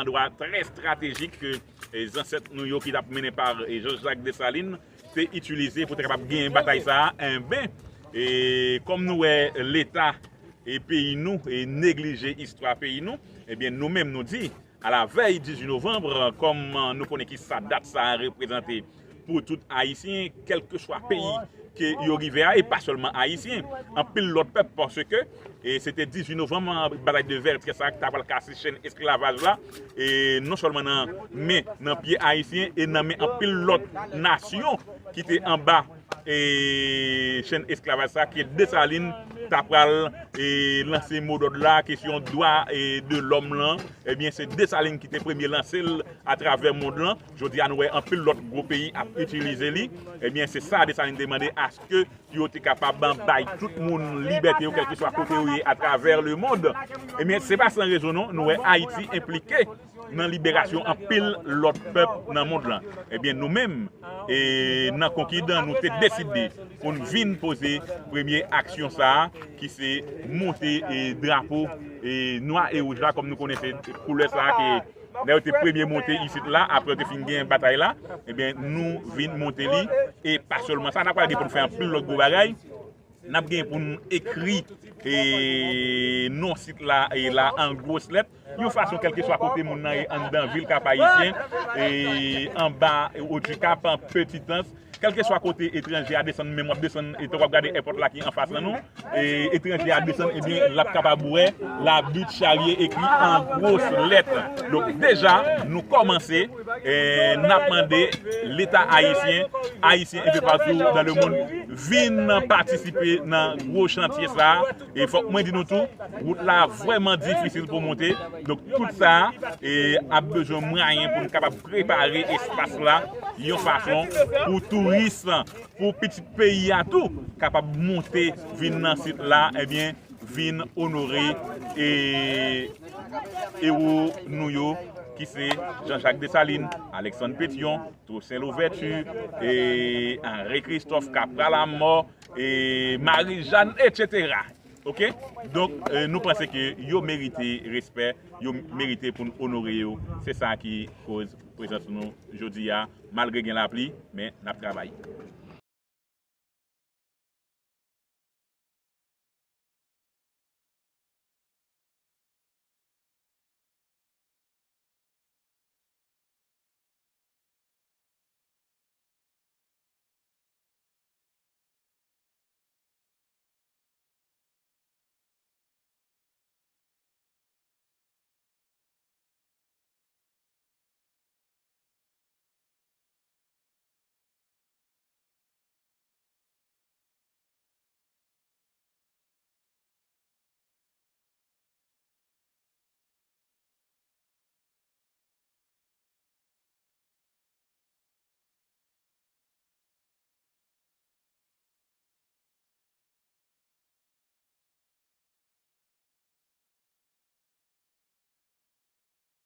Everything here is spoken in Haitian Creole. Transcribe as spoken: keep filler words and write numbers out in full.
andwa trè estratejik ke e, zansèt nou yo ki t ap mennen pa e, Jean-Jacques Dessalines te itilize pou te kapab genyen batay sa a. Enben, e, kòm nou wè Leta e peyi nou e neglije istwa peyi nou, ebyen nou menm nou di, alavèy dizuit novanm, kòm nou konnen ki sa dat sa a reprezante pou tout Ayisyen, kèlkeswa peyi ke yo rive a, e pa sèlman Ayisyen, anpil lòt pèp, paske e se te dizuit novanm, batay de Vètyè sa a ki ta pral kase chenn esklavaj la, e non sèlman nan men, nan pye Ayisyen, e nan men anpil lòt nasyon ki te anba e chenn esklavaj sa a, ke Desalin ta pral e lanse modòd la, kesyon dwa e de lòm lan, ebyen se Desalin ki te premye lanse l atravè mond lan. Jodi a nou wè anpil lòt gwo peyi ap itilize li. Ebyen se sa Desalin te mande, aske yo te kapab bay tout moun libète yo kèlkeswa kote yo ye atravè lemonn. Ebyen se pa san rezon non, nou wè Ayiti enplike nan liberasyon anpil lòt pèp nan mond lan. Ebyen nou menm e nan Konkidan nou te deside pou n vin poze premye aksyon sa a, ki se monte e drapo e nwa e wouj la, kòm nou konnen se koulè sa a ke lè yo te premye monte isit la, apre yo te fin gen batay la, ebyen nou vin monte li. E pa sèlman sa, n ap pral gen pou n fè anpil lòt gwo bagay. N ap gen pou n ekri e non sit la e la an gwos lèt, yon fason kèlkeswa kote moun nan ye anndan vil Kap Ayisyen, e anba Odikap, Petitans, kèlkeswa kote etranje a desann, menm w ap desann, e w ap gade èpòt la ki anfas nan nou, e etranje a desann, ebyen l ap kapab wè Labit Charye ekri an gwos lèt. Donk deja nou kòmanse, e n ap mande Leta ayisyen, Ayisyen enpe patou dans le monde, vin patisipe nan gwo chantye sa a. E fòk mwen di nou tou, wout la vrèman difisil pou monte. Donk tout sa e ap bezwen mwayen pou n kapab prepare espas la yon fason pou touris, pou pitit peyi a tou kapab monte vin nan sit la, ebyen vin onore e ewo nou yo, ki se Jean-Jacques Dessalines, Alexandre Pétion, Toussaint Louverture, e Henri Christophe, Cabral Amor, e Marie Jeanne, etsetera. Oke? Donk e nou panse ke yo merite respè, yo merite pou n onore yo. Se sa ki koz prezans nou jodi a, malgre gen lapli, men n ap travay.